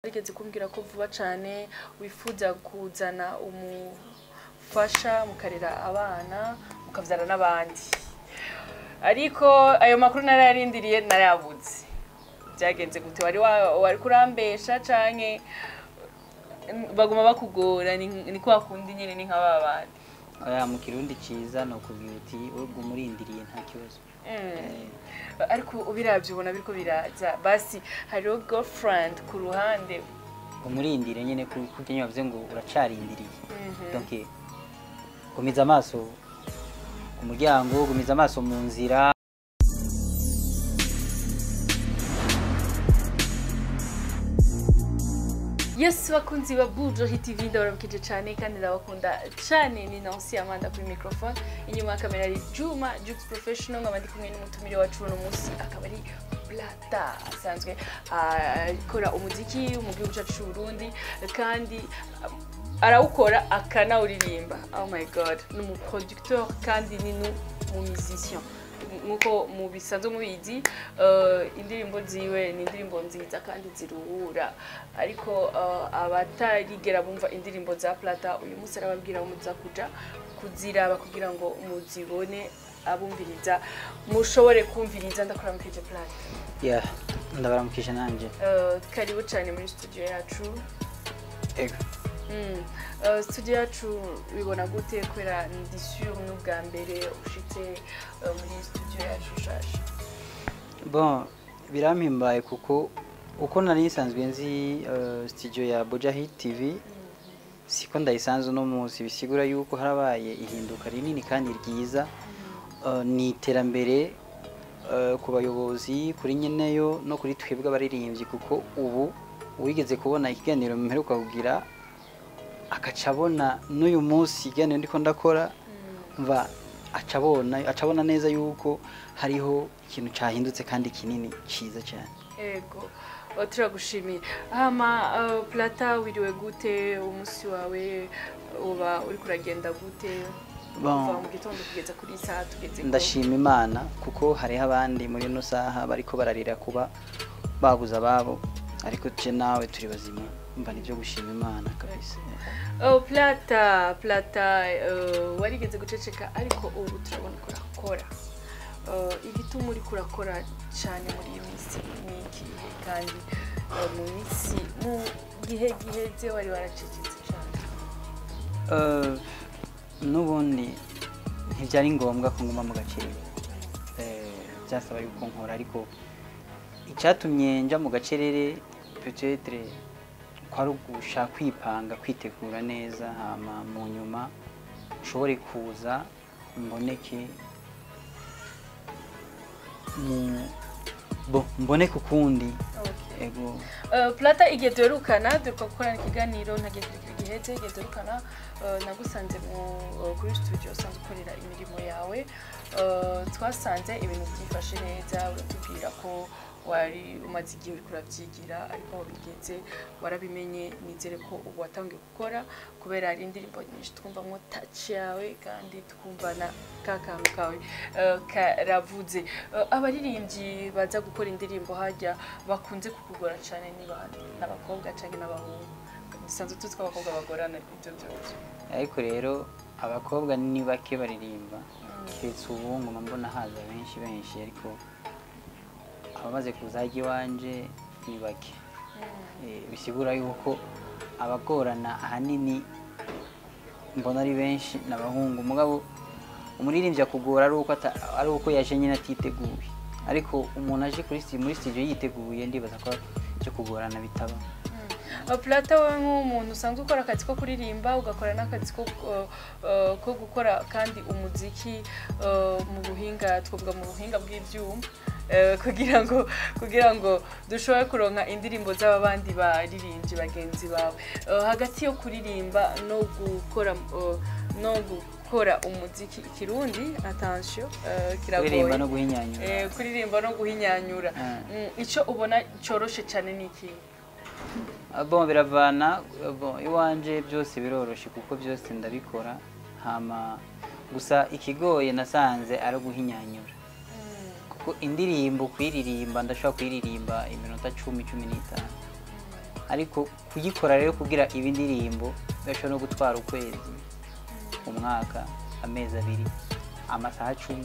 Wigeze kumbwira ko vuba cane wifuza kuzana umufasha, mukarera abana, mukavyara n'abandi, ariko ayo makuru narayarindiriye, narayabuze. Vyagenze gute? Wari wari kurambesha canke baguma bakugora? Ni kwa kundi nyene, ni nka babandi. Oya, mu Kirundi ciza no kubwira uti wowe guma urindiriye, nta kibazo. Ariko ubiravye ubona biriko biraza, basi hariho girlfriend ku ruhande? Umurindire nyene, kurya nyene bavuze ngo uracarindiriye. Donc gumiza amaso ku muryango, gumiza amaso mu nzira. Yes, bakunzi ba Buja Hit TV, ndabaramukije cyane kandi ndabakunda cyane. Ni Nancy Amanda kuri microphone, inyuma ya kamera ari Juma Jux Professional, nkaba ndi kumwe n'umutumire wacu uno munsi, akaba ari Plata, asanzwe akora umuziki mu gihugu cyacu cy'u Burundi, kandi arawukora akanawuririmba. Oh my God, ni umu producteur kandi ni n'umu musicien. Nkuko mubisanzwe mubizi, indirimbo ziwe ni indirimbo nziza kandi ziruhura, ariko abatarigera bumva indirimbo za Plata, uyu munsi arababwira muza kuja kuziraba kugira ngo muzibone, abumviriza mushobore kumviriza. Ndakuramukije, Plata. Yeah, ndabaramukije nanje. Karibu cyane muri studio yacu. Ego. Studio yacu ubibona gute? Kubera ndi sûr n'ubwa mbere ushitse muri studio yacu shasha. Bon, birampimbaye kuko uko nari nsanzwe nzi studio ya Buja Hit TV siko ndayisanze uno munsi. Bisigura yuko harabaye ihinduka rinini kandi ryiza. Ni iterambere ku bayobozi, kuri nyeneyo no kuri twebwe abaririmbyi, kuko ubu uwigeze kubona ikiganiro mperuka kugira, akaca abona n'uyu munsi ikiganiro ndiko ndakora, mva aca abona neza yuko hariho ikintu cahindutse kandi kinini ciza cyane. Ego. Oh, turagushimiye. Hama Plata, wiriwe gute? Umunsi wawe uba uriko uragenda gute Bon. kuva mu gitondo kugeza kuri iyi saha tugeze? Ndashima Imana kuko hariho abandi muri ino saha bariko bararira kuba babuze ababo, ariko je nawe turi bazima, mba nivyo gushima Imana kabisa. Oh, Plata, Plata, warigeze guceceka, ariko ubu turabona ko urakora. Igituma uriko urakora cyane muri iyi minsi ni ikihe? Kandi mu minsi, mu gihe giheze, wari waracecetse cyane. N'ubundi ntibyari ngombwa ko nguma mu gacerere. Byasaba yuko nkora, ariko icyatumye nja mu gacerere peut-être kwari ugushaka kwipanga, kwitegura neza, hama mu nyuma nshobore kuza mboneke mu bo mboneke ukundi. Ego. Plata, igihe duherukana, duheruka gukorana ikiganiro nta gihe kirekire giheze, igihe duherukana nagusanze kuri studio usanzwe ukorera imirimo yawe. Twasanze ibintu byifashe neza, uratubwira ko wari umaze igihe uriko uravyigira, ariko aho bigeze warabimenye. Nizere ko ubu watangiye gukora, kubera hari indirimbo nyinshi twumvamwo touch yawe kandi twumva na ka kantu kawe karavuze. Abaririmbyi baza gukora indirimbo hajya bakunze kukugora cyane ni bande? N'abakobwa canke n'abahungu? Dusanzwe tuzi ko abakobwa bagorana ibyo byose. Ariko rero abakobwa ni bake baririmba, keretse ubu nguma mbona haza benshi benshi, ariko abamaze kuza hajya iwanje ni bake. Bisigura yuko abagorana ahanini mbona ari benshi n'abahungu. Mugabo umuririmbyi akugora ari uko yaje nyine atiteguye, ariko umuntu aje muri studio yiteguye, ndibaza ko cyo kugorana bitaba. Plata, wowe nk'umuntu usanzwe ukora akazi ko kuririmba, ugakora n'akazi ko gukora kandi umuziki mu buhinga, twavuga mu buhinga bw'ibyuma, kugira ngo dushobore kuronka indirimbo z'aba bandi baririmbyi bagenzi bawe, hagati yo kuririmba no gukora umuziki, ikirundi, attention, kiragoye. Kuririmba no guhinyanyura. Kuririmba no guhinyanyura. Ico ubona coroshe cyane ni iki? Ah, bon, biravana. Bon, iwanje byose biroroshe kuko byose ndabikora, hama gusa ikigoye nasanze ari uguhinyanyura, kuko indirimbo kuyiririmba ndashobora kuyiririmba iminota 10, 15. Ariko kuyikora rero kugira iba indirimbo birashobora no gutwara ukwezi, umwaka, amezi 2, amasaha 10,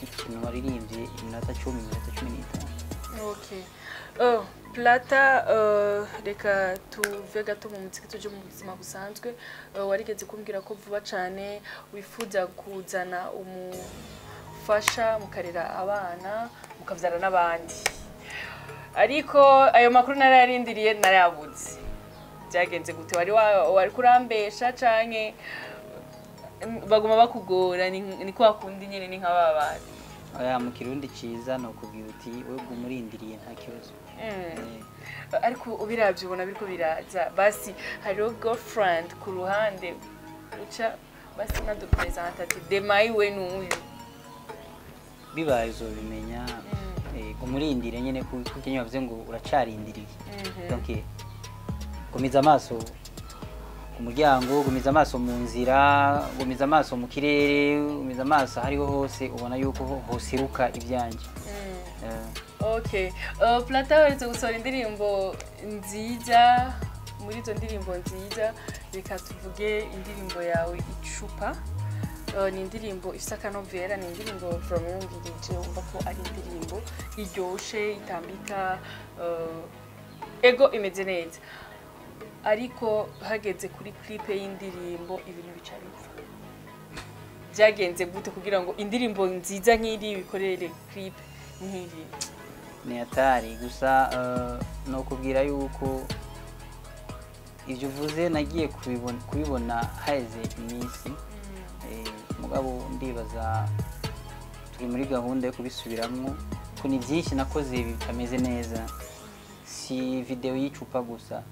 ikintu waririmbye iminota 10, iminota 15. Okay. Oh, Plata, reka tuve gato mu muziki tuje mu buzima busanzwe. Warigeze kumbwira ko vuba cane wifuza kuzana umufasha, mukarera abana, mukavyara n'abandi, ariko ayo makuru narayarindiriye narayabuze. Byagenze gute? Wari kurambesha canke baguma bakugora? Ni kwa kundi nyene, ni nka babandi? Oya, mu Kirundi ciza no kubwira uti we guma urindiriye, nta kibazo. Ariko ubiravye ubona biriko biraza. Basi hariho girlfriend ku ruhande uca basi nadupresenta ati demayi we n'uyu? Bibaye uzobimenya. Guma urindiriye nyene, kuko nyene bavuze ngo uracarindiriye. Donc gumiza amaso ku muryango, gumiza amaso mu nzira, gumiza amaso mu kirere, gumiza amaso hariho hose, ubona yuko hosiruka ivyanje. Okay. Plata, weretse gusohora indirimbo nziza. Muri izo ndirimbo nziza, reka tuvuge indirimbo yawe Icupa. Ni indirimbo ifise akanovera, ni indirimbo from yumvirije wumva ko ari indirimbo iryoshe, itambika, ego imeze neza. Ariko hageze kuri clip y'indirimbo ibintu bica bipfa. Byagenze gute kugira ngo indirimbo nziza nk'iri bikorere clip nk'iri? Ni hatari gusa. No kubwira yuko ibyo uvuze nagiye kubibona haheze iminsi. Mugabo ndibaza turi muri gahunda yo kubisubiramwo, ko ni byinshi nakoze bitameze neza. Si video y'Icupa gusa,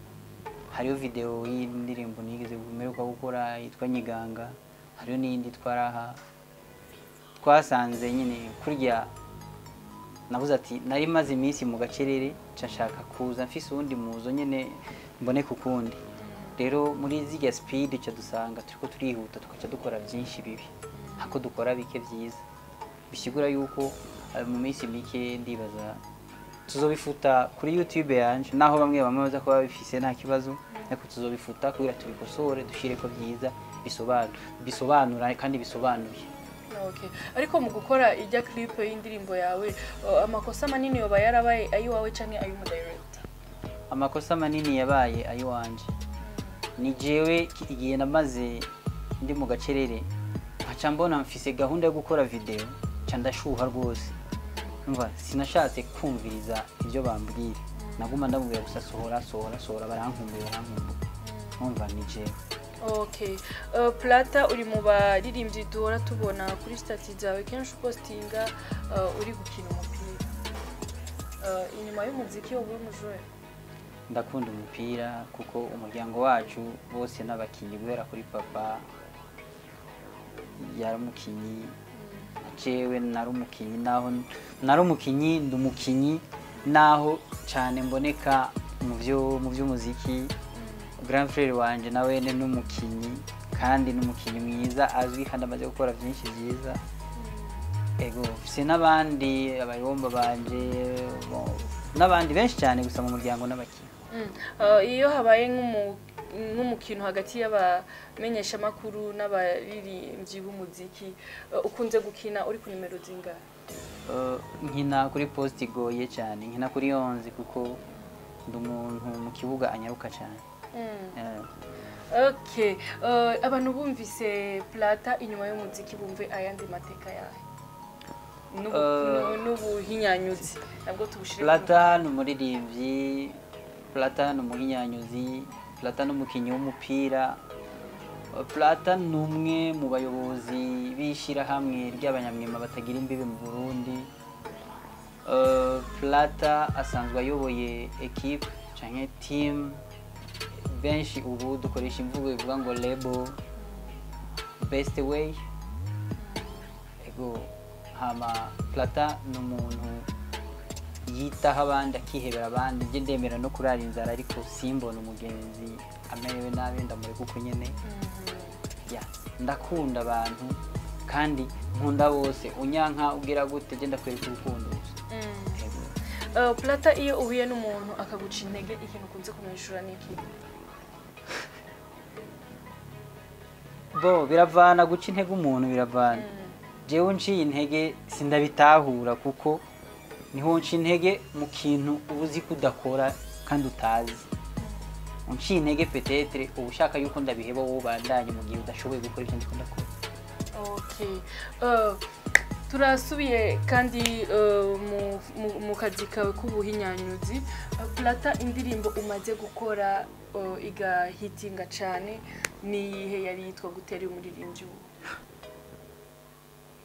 hariho video y'indirimbo nigeze mperuka gukora yitwa Nyiganga, hariho n'iyindi twaraha twasanze nyine kurya. Navuze ati nari maze iminsi mu gacerere, nca nshaka kuza mfise uwundi muzo nyene mboneka ukundi. Rero muri zirya speed ca dusanga turiko turihuta, tugaca dukora byinshi bibi hako dukora bike byiza. Bisigura yuko mu minsi mike ndibaza tuzobifuta kuri YouTube yanje, naho bamwe bamwe baza kuba babifise nta kibazo, ariko tuzobifuta kugira tubikosore, dushireko byiza bisobanura kandi bisobanuye. Okay. Ariko mu gukora ijya clip y'indirimbo yawe, amakosa manini yoba yarabaye ayiwawe canke ay'umudirector? Amakosa manini yabaye ayiwanje. Ni jewe igihe namaze ndi mu gacerere, nkaca mbona mfise gahunda yo gukora video, nca ndashuha rwose. Umva, sinashatse kumviriza ibyo bambwira, naguma ndamubwira gusa sohora, sohora, sohora, barankumbuye, barankumbuye. Umva, ni jewe. Okay. Plata, uri mu baririmbyi duhora tubona kuri statut zawe kenshi upostinga uri gukina umupira. Inyuma y'umuziki wowe uri umujoueur? Ndakunda umupira kuko umuryango wacu bose n'abakinyi, guhera kuri papa yari umukinyi, jewe nari umukinyi, naho nari umukinyi, ndi umukinyi, naho cyane mboneka mu by'umuziki. Grand frère wanje nawe ni n'umukinyi, kandi n'umukinyi mwiza azwi, kandi amaze gukora byinshi byiza. Ego, mfise n'abandi abayomba banje, bon, n'abandi benshi cyane, gusa mu muryango n'abakinyi. Iyo habaye nk'umukino hagati y'abamenyeshamakuru n'abaririmbyi b'umuziki, ukunze gukina uri ku nimero zingahe? Nkina kuri poste igoye cyane, nkina kuri 11, kuko ndi umuntu mu kibuga anyaruka cyane. Okay. Abantu bumvise Plata inyuma y'umuziki bumve ayandi mateka yawe n'ubuhinyanyuzi nabwo tubushire ku Plata ni umuririmbyi, Plata ni umuhinyanyuzi, Plata ni umukinnyi w'umupira, Plata ni umwe mu bayobozi b'ishyirahamwe ry'abanyamwema batagira imbibe mu Burundi. Plata asanzwe ayoboye equipe canke team, benshi ubu dukoresha imvugo ivuga ngo label Best Way. Ego, hama Plata ni umuntu yitaho abandi, akihebera abandi. Njye ndemera no kurara inzara, ariko simbona umugenzi amerewe nabi ndamureka uko nyene. Ya, ndakunda abantu kandi nkunda bose. Unyanka ubwira gute, njye ndakwereka urukundo gusa. Ego. Plata, iyo uhuye n'umuntu akaguca intege, ikintu ukunze kumwishura ni iki? Bo biravana, guca intege umuntu biravana. Jewe nciye intege sindabitahura, kuko niho nca intege mu kintu uba uzi ko udakora kandi utazi. Unciye intege, peut-être uba ushaka yuko ndabiheba, wowe ubandanye mu gihe udashoboye gukora ibyo ndiko ndakora. Okay. Turasubiye kandi mu kazi kawe k'ubuhinyanyuzi. Plata, indirimbo umaze gukora igahitinga cane ni iyihe? Yari yitwa gutera umuririmbyi uwo?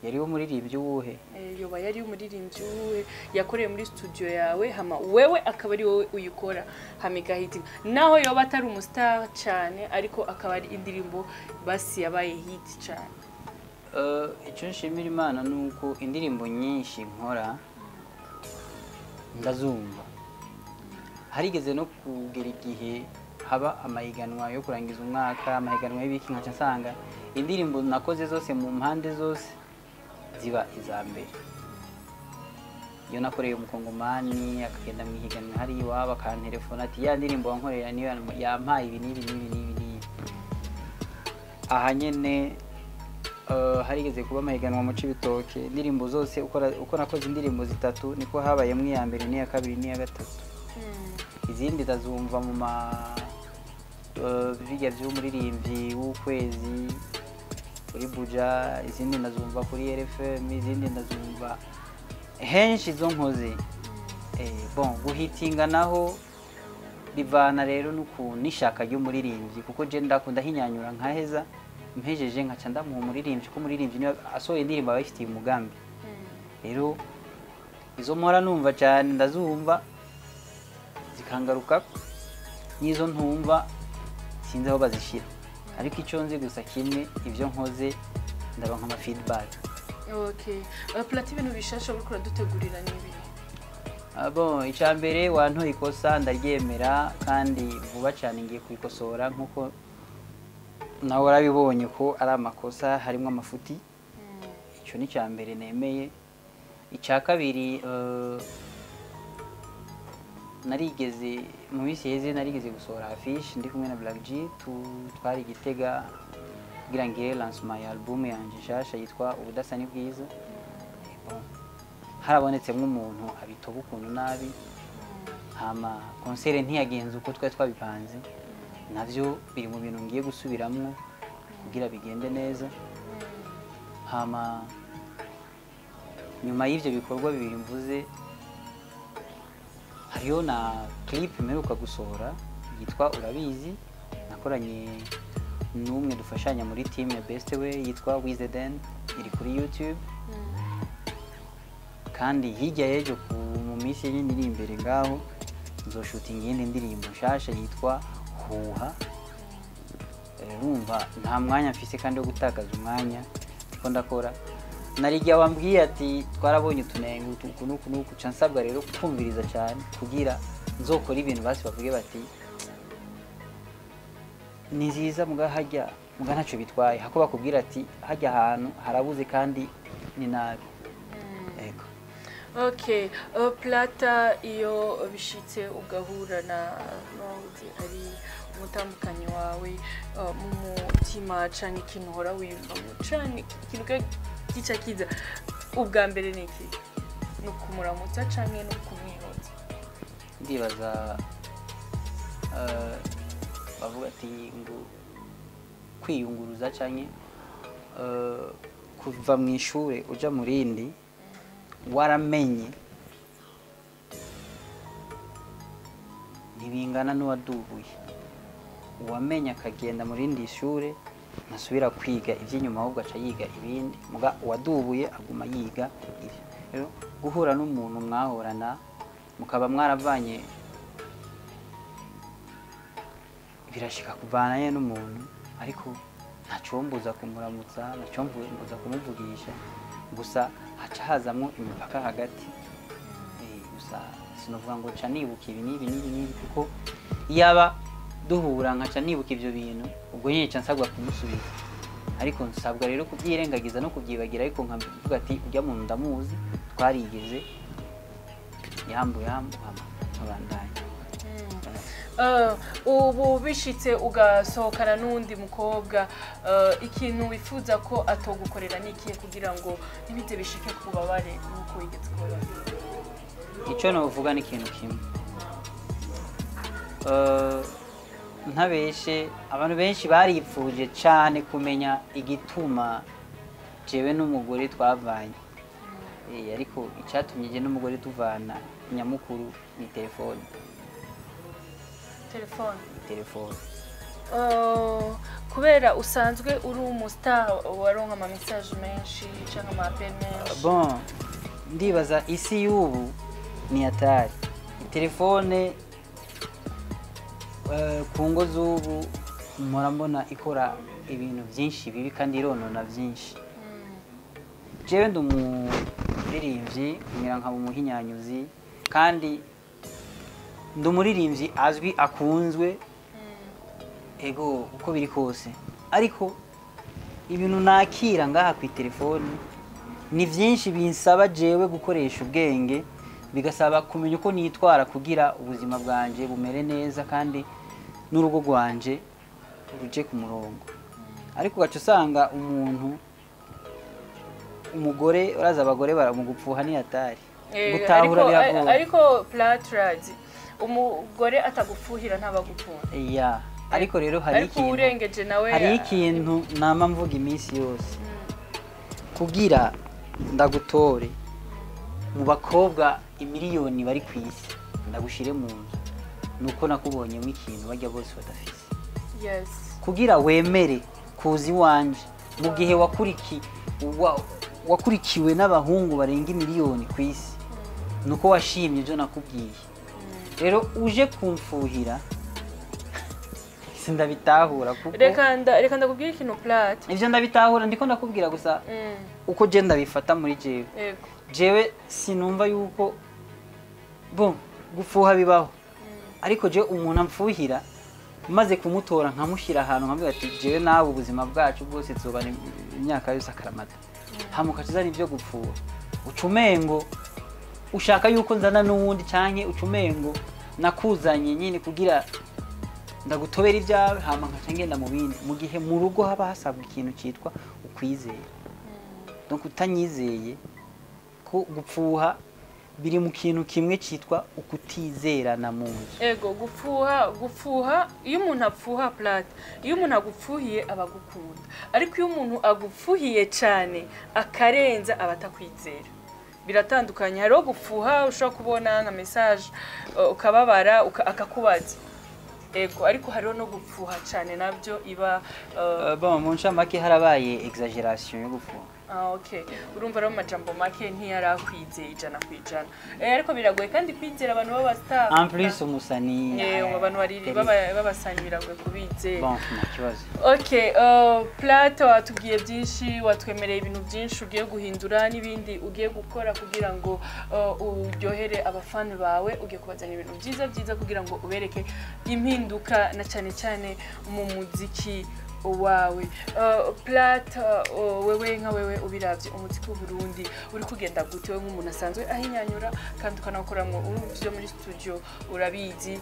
Yari umuririmbyi uwuhe? Yoba yari umuririmbyi uwuhe yakoreye muri studio yawe, hama wewe akaba ari wowe uyikora, hama igahitinga, naho yoba atari umustar cane, ariko akaba ari indirimbo basi yabaye hit cane? Icyo nshimira Imana ni uko indirimbo nyinshi nkora ndazumva. Harigeze no kugera igihe haba amahiganwa yo kurangiza umwaka, amahiganwa y'ibiki, nkaca nsanga indirimbo nakoze zose mu mpande zose ziba iza mbere. Iyo nakoreye umukongomani akagenda mu ihiganwa hari iwabo, akantelefona ati: "Ya ndirimbo wankorera niyo yampaye ibi n'ibi n'ibi n'ibi n'ibi." Aha nyene harigeze kuba amahiganwa mu Cibitoke, indirimbo zose uko nakoze indirimbo zitatu niko habayemo iya mbere n'iya kabiri n'iya gatatu. Izindi ndazumva mu ma bijya by'umuririmbyi w'ukwezi kuri Buja, izindi ndazumva kuri RFM, izindi ndazumva henshi izo nkoze. Bon, guhitinga naho bivana rero n'ukuntu n'ishaka ry'umuririmbyi, kuko je ndakunda hinyanyura nkaheza, mpejeje nkaca ndamuha umuririmbyi, ko umuririmbyi niwe asohoye indirimbo aba ayifitiye umugambi. Rero izo mpora numva cyane ndazumva zikangaruka, n'izo ntumva sinzi aho bazishyira, ariko icyo nzi gusa kimwe, ibyo nkoze ndaba nk'ama feedback. Okay. Plata, ibintu bishasha uriko uradutegurira ni ibihe? Ah, bon, icya mbere wantoye ikosa ndaryemera, kandi vuba cyane ngiye kubikosora, nkuko nawe warabibonye ko ari amakosa harimo amafuti. Icyo ni icya mbere nemeye. Icya kabiri, narigeze mu minsi iheze narigeze gusohora affiche ndi kumwe na Black G, twari i Gitega kugira ngire lancement ya album yanjye nshasha yitwa Ubudasa ni bwiza. Bon, harabonetsemo umuntu abitoba ukuntu nabi, hama concert ntiyagenze uko twari twabipanze. Navyo biri mu bintu ngiye gusubiramwo kugira bigende neza. Hama nyuma y'ivyo bikorwa bibiri mvuze, hariho na clip mperuka gusohora yitwa Urabizi, nakoranye n'umwe dufashanya muri team ya Best Way yitwa Wizeden, iri kuri YouTube. Kandi hirya y'ejo mu minsi yindi iri imbere ngaho nzoshutinga iyindi ndirimbo nshasha yitwa Huha. Urumva nta mwanya mfise kandi wo gutakaza umwanya, ndiko ndakora. Narijya wambwiye ati twarabonye utunenge uku n'uku n'uku, ca nsabwa rero kumviriza cyane kugira nzokora ibintu basi bavuge bati ni nziza, muga hajya muga ntacyo bitwaye, hako bakubwira ati hajya ahantu harabuze kandi ni nabi. Ego. Okay. Plata, iyo bishitse ugahura na n'uwundi ari umutambukanyi wawe, mu mutima canke ikintu uhora wiyumvamo canke ikintu gica kiza ubwa mbere ni iki? Ni ukumuramutsa canke ni ukumwihoza? Ndibaza bavuga ati ngo kwiyunguruza canke kuva mu ishure uja mu rindi waramenye ntibingana n'uwadubuye. Uwamenye akagenda mu rindi shure ntasubira kwiga iby'inyuma, ahubwo aca yiga ibindi, muga uwadubuye aguma yiga ibyo. Rero guhura n'umuntu mwahorana mukaba mwaravanye, birashika kuvanayo n'umuntu, ariko ntacombuza kumuramutsa, ntacombuza kumuvugisha, gusa haca hazamwo imipaka hagati. Gusa sinovuga ngo nca nibuka ibi n'ibi n'ibi n'ibi, kuko iyaba duhura nkaca nibuka ivyo bintu, ubwo nyine nca nsabwa kumusubiza. Ariko nsabwa rero kubyirengagiza no kubyibagira, ariko nkavuga ati ujya muntu ndamuzi, twarigeze. Yambu yambu hama nkabandanya. Ubu bishitse ugasohokana n'undi mukobwa, ikintu wifuza ko atogukorera ni ikihe kugira ngo ntibize bishike ku bubabare nk'uko wigeze kubabara? Icyo navuga ni ikintu kimwe. Ntabeshe, abantu benshi baripfuje cyane kumenya igituma jewe n'umugore twavanye. Ariko icyatumye je n'umugore tuvana nyamukuru ni telefone. Telefone? Telefone. Kubera usanzwe uri umustar, waronka ama message menshi cyangwa ama appel menshi? Bon, ndibaza isi y'ubu ni atari telefone. Ku ngo z'ubu mpora mbona ikora ibintu byinshi bibi kandi ironona byinshi. Jewe ndi umuririmbyi, ngira nkaba umuhinyanyuzi, kandi ndi umuririmbyi azwi, akunzwe, ego, uko biri kose. Ariko ibintu nakira ngaha ku telefone ni byinshi, binsaba jewe gukoresha ubwenge, bigasaba kumenya uko nitwara kugira ubuzima bwanje bumere neza kandi n'urugo rwanje ruje ku murongo. Ariko ugaca usanga umuntu, umugore, uraza abagore bara mu gupfuha ni atari gutahura, biragoye. Ariko Platrazi, umugore atagupfuhira ntabagukunda. Ya, ariko rero hari ariko ikintu urengeje nawe. Hari ikintu nama mvuga iminsi yose: kugira ndagutore mu bakobwa imiliyoni bari ku isi, ndagushire mu nzu, nuko nakubonyemo ikintu bajya bose badafise. Kugira wemere kuza iwanje mu gihe wakurikiwe n'abahungu barenga imiliyoni ku isi, nuko washimye ibyo nakubwiye. Rero uje kumfuhira, sindabitahura kuko Reka ndakubwira ikintu, Plat. Ivyo ndabitahura, ndiko ndakubwira gusa uko je ndabifata muri jewe. Jewe sinumva yuko, bon, gufuha bibaho, ariko je umuntu amfuhira maze kumutora nkamushyira ahantu, nkamubwira ati jewe nawe ubuzima bwacu bwose tuzobana imyaka yose akaramata, hama ukaca ibyo gupfuha, uca umengo ushaka yuko nzana n'uwundi, canke uca umengo nakuzanye nyine kugira ndagutobera ibyawe, hama nkaca ngenda mu bindi, mu gihe mu rugo haba hasabwa ikintu cyitwa ukwizera. Donc utanyizeye, ko gupfuha biri mu kintu kimwe cyitwa ukutizerana mu nzu. Ego, gupfuha, iyo umuntu apfuha, Plat, iyo umuntu agupfuhiye aba agukunda, ariko iyo umuntu agupfuhiye cyane akarenza aba atakwizera. Biratandukanye. Hariho gupfuha ushobora kubona nka message, ukababara, akakubaza, ego, ariko hariho no gupfuha cyane nabyo iba Bon, mu ncamake harabaye exagération yo gupfuha. Ah, okay. Urumva rero mu majambo make ntiyarakwizeye 100%. Ariko biragoye kandi kwizera abantu b'aba star. En plus umusani. Abantu bariri b'abasani biragoye kubizera. Bon, nta kibazo. Okay, Plate, watubwiye byinshi, watwemereye ibintu byinshi ugiye guhindura n'ibindi ugiye gukora kugira ngo uryohere abafani bawe, ugiye kubazanira ibintu byiza byiza kugira ngo ubereke impinduka na cyane cyane mu muziki wawe. Plate, wewe nka wewe ubiravye, umuziki w'u Burundi uri kugenda gute, wewe nk'umuntu asanzwe ahinyanyura kandi ukanakoramwo ivyo muri studio urabizi,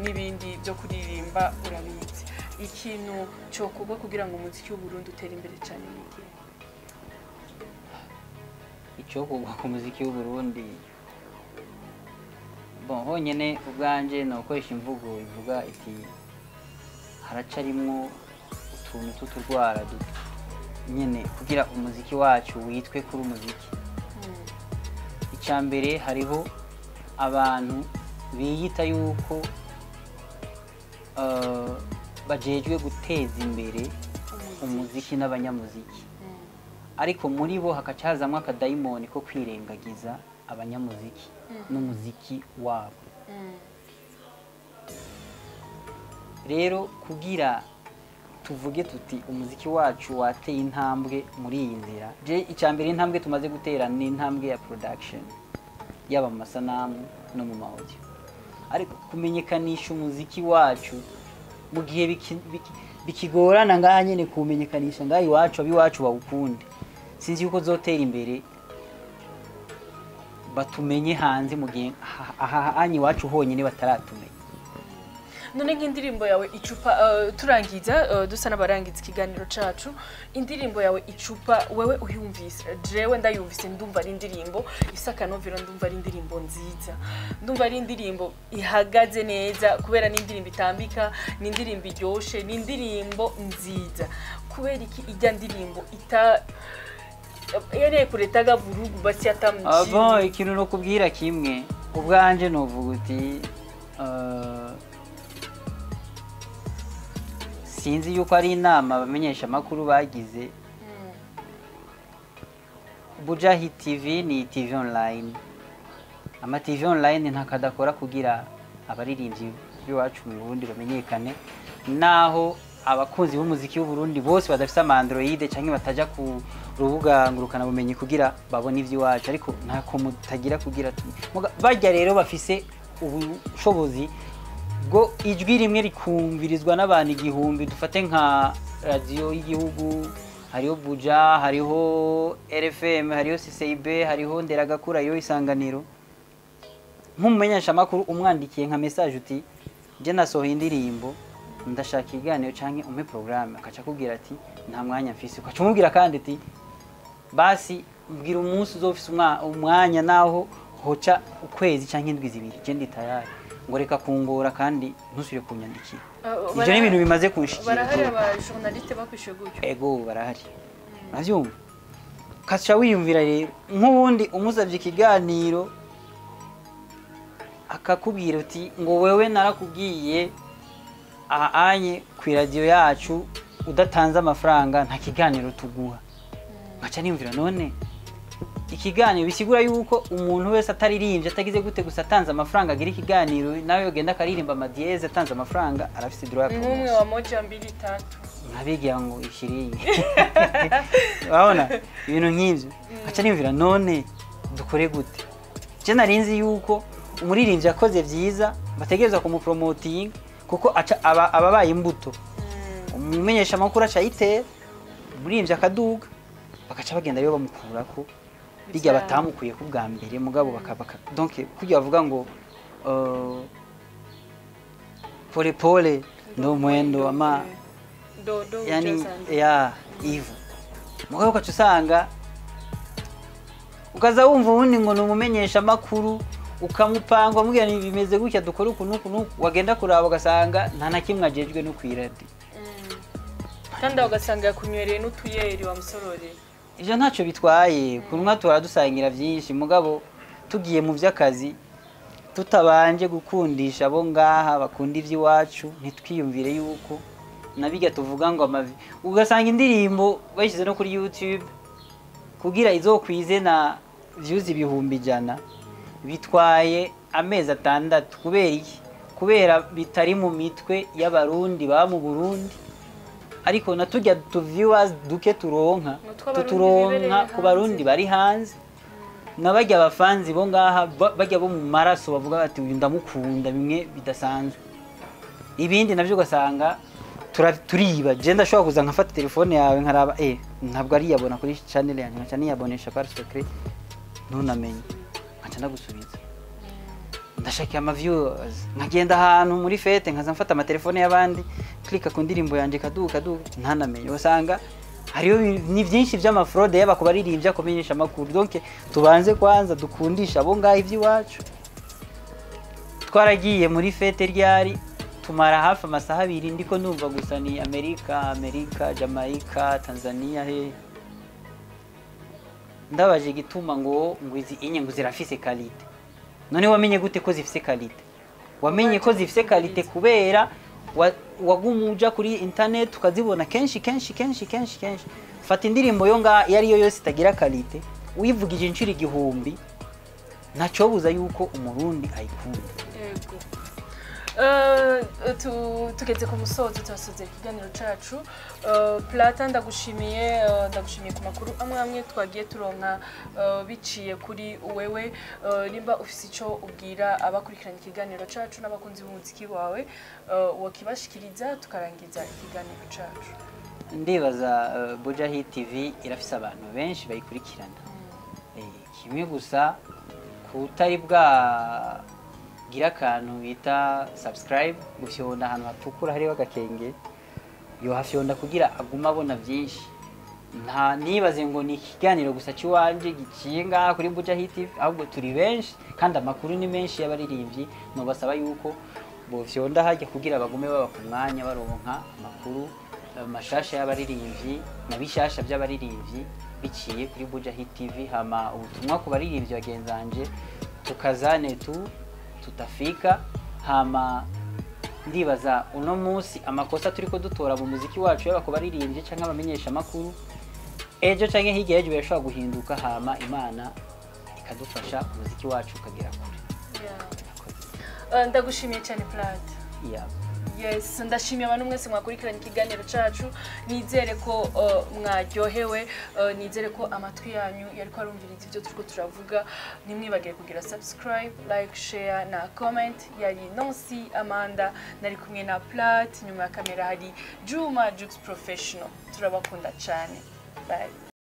n'ibindi byo kuririmba urabizi, ikintu cyokorwa kugira ngo umuziki w'u Burundi utere imbere cyane ni ikihe? Icyo kugwa ku muziki w'u Burundi, bon, honyine ubwanje ni ugukoresha imvugo ivuga iti haracarimwo utuntu tw'uturwara duto nyine kugira umuziki wacu witwe kuri umuziki. Icya mbere, hariho abantu biyita yuko bajejwe guteza imbere umuziki n'abanyamuziki, ariko muri bo hakaca hazamwo akadayimoni ko kwirengagiza abanyamuziki n'umuziki wabo. Rero kugira tuvuge tuti umuziki wacu wateye intambwe muri iyi nzira, je icya mbere intambwe tumaze gutera ni intambwe ya production, yaba mu masanamu no mu ma audio. Ariko kumenyekanisha umuziki wacu mu gihe bikigorana ngaha nyene kuwumenyekanisha ngaha iwacu, abiwacu bawukunde, sinzi yuko zotera imbere. Batumenye hanze, mu gihe aha anyi iwacu honyine bataratumenya. None nk'indirimbo yawe Icupa, turangiza, dusa n'abarangiza ikiganiro cacu, indirimbo yawe Icupa, wewe uyumvise, jewe ndayumvise, ndumva ari indirimbo ifise akanovera, ndumva ari indirimbo nziza, ndumva ari indirimbo ihagaze neza, kubera ni indirimbo itambika, ni indirimbo iryoshe, ni indirimbo nziza. Kubera iki ijya ndirimbo ita yari kuretaga vurugu basi ata Ah, bon, mjini? Ikintu nokubwira kimwe, ubwanje novuga uti sinzi yuko ari inama abamenyesha amakuru bagize. Bujahi TV ni TV online. Ama TV online ntakadakora kugira abaririmbyi b'iwacu mu Burundi bamenyekane, naho abakunzi b'umuziki w'u Burundi bose badafise ama Android canke bataja ku rubuga ngurukana bumenyi kugira babone ivy'iwacu, ariko ntako mutagira kugira barya rero bafise ubushobozi bwo ijwi rimwe rikumvirizwa n'abantu 1000. Dufate nka radiyo y'igihugu, hariho Buja, hariho RFM, hariho CCIB, hariho Nderagakura, hariho Isanganiro. Nk'umumenyeshamakuru umwandikiye nka message uti: "Je nasohoye indirimbo, ndashaka ikiganiro canke umpe programme", akaca akubwira ati: "Nta mwanya mfise." Ukaca umubwira kandi ati: "Basi mbwira umunsi uzofise umwanya, naho hoca ukwezi canke indwi 2, je ndi tayari." Ngo: "Reka kungora kandi ntusubire kunyandikira." Ivyo ni ibintu bimaze kunshikira. Barahari aba journaliste bakwishuye gutyo? Ego, barahari, uravyumva? Ukaca wiyumvira rero nk'uwundi umusabye ikiganiro akakubwira uti ngo: "Wewe narakubwiye aha anye ku iradiyo yacu, udatanze amafaranga nta kiganiro tuguha." Nkaca niyumvira: none ikiganiro bisigura yuko umuntu wese ataririmbye, atagize gute, gusa atanze amafaranga agira ikiganiro, nawe yogenda akaririmba ama dièse atanze amafaranga, arafise droit ya Nk'umwe promotion. wa moja mbili tatu. Nkabigira ngo ishiringi, urabona ibintu nk'ibyo, nkaca niyumvira: none dukore gute? Je nari nzi yuko umuririmbyi yakoze byiza bategerezwa kumupromotinga, kuko aca aba abaye imbuto, umumenyesha amakuru aca ayitera, umuririmbyi akaduga, bakaca bagenda rero bamukurako bijya batamukuye ku bwa mbere. Mugabo donc kugira bavuga ngo pole pole ndo mwendo ama ndo ndo. Yani ujazana. Ya ivu, mugabo ukaca usanga ukaza wumva ubundi ngo ni umumenyesha amakuru, ukamupanga umubwira ni bimeze gutya, dukore uku n'uku n'uku, wagenda kuraba ugasanga nta na kimwe ajejwe no kwiradi. Kandi aho ugasanga yakunywereye n'utuyeri wamusororeye. Ivyo ntacyo bitwaye, kunywa tuhora dusangira byinshi, mugabo tugiye mu by'akazi tutabanje gukundisha abo ngaha bakunda iby'iwacu, ntitwiyumvire yuko nabijya tuvuga ngo amavi, ugasanga indirimbo bayishyize no kuri YouTube kugira izokwize na views 100,000 bitwaye amezi 6. Kubera iki? Kubera bitari mu mitwe y'Abarundi baba mu Burundi. Ariko na tujya tu viewers duke turonka, Ni utw'Abarundi tuturonka bibereye ku Barundi hanze. bari hanze, n'abajya abafanzi bo ngaha bajya bo mu maraso bavuga bati: "Uyu ndamukunda", bimwe bidasanzwe. Ibindi navyo ugasanga turiba. Je ndashobora kuza nkafata telefone yawe nkaraba, ntabwo ariyabona kuri channel yanjye, nkaca niyabonesha par secret, ntunamenye, nkaca ndagusubiza. Ndashaka ama views, nkagenda ahantu muri fête, nkaza mfata amatelefone y'abandi, klika ku ndirimbo yanjye, kaduka kaduka, ntanamenye. Usanga hariyo ni byinshi by'ama fraude, yaba ku baririmbyi, kumenyesha amakuru. Donc tubanze kwanza dukundisha abo ngaho iby'iwacu. Twaragiye muri fête ryari, tumara hafi amasaha 2, ndiko numva gusa ni Amerika, Amerika, Jamaica, Tanzania. He, ndabaje igituma ngo izi inye ngo zirafise qualité. None wamenye gute ko zifise qualité? Wamenye ko zifise qualité kubera waguma uja kuri internet ukazibona kenshi kenshi kenshi kenshi kenshi. Fata indirimbo yo ngaha iyo ariyo yose itagira qualité, uyivugije inshuro 1000, ntacobuza yuko Umurundi ayikunda. Yego. Tugeze ku musozo, turasoza ikiganiro cacu. Plata, ndagushimiye, ndagushimiye ku makuru amwe amwe twagiye turonka biciye kuri wewe. Nimba ufise ico ubwira abakurikirana ikiganiro cacu n'abakunzi b'umuziki wawe, wokibashikiriza tukarangiza ikiganiro cacu. Ndibaza Buja Hit TV irafise abantu benshi bayikurikirana. Kimwe gusa ku Kutari bwa gira akantu bita subscribe, gufyonda ahantu hatukura hariho agakenge, yohafyonda kugira agume abona byinshi. Nta nibaze ngo ni ikiganiro gusa cy'iwanje giciye ngaha kuri Buja Hit TV, ahubwo turi benshi kandi amakuru ni menshi y'abaririmbyi. Nobasaba yuko bofyonda hajya kugira bagume baba ku mwanya, baronka amakuru mashasha y'abaririmbyi na bishasha by'abaririmbyi biciye kuri Buja Hit TV. Hama ubutumwa ku baririmbyi bagenzanje, tukazane tu tutafika. Hama ndibaza uno munsi amakosa turiko dutora mu muziki wacu, yaba ku baririmbyi canke abamenyesha amakuru, ejo canke hirya y'ejo birashobora guhinduka, hama Imana ikadufasha, umuziki wacu ukagera kure. Ndagushimiye cyane, Plat. Yeah. Yes, ndashimiye abantu mwese mwakurikiranye ikiganiro cacu. Nizere ko mwaryohewe, nizere ko amatwi yanyu yariko arumviriza ibyo turiko turavuga. Ntimwibagire kugira subscribe, like, share na comment. Yari Nancy Amanda, nari kumwe na Plat. Nyuma ya kamera hari Juma Jux Professional. Turabakunda cyane, bye.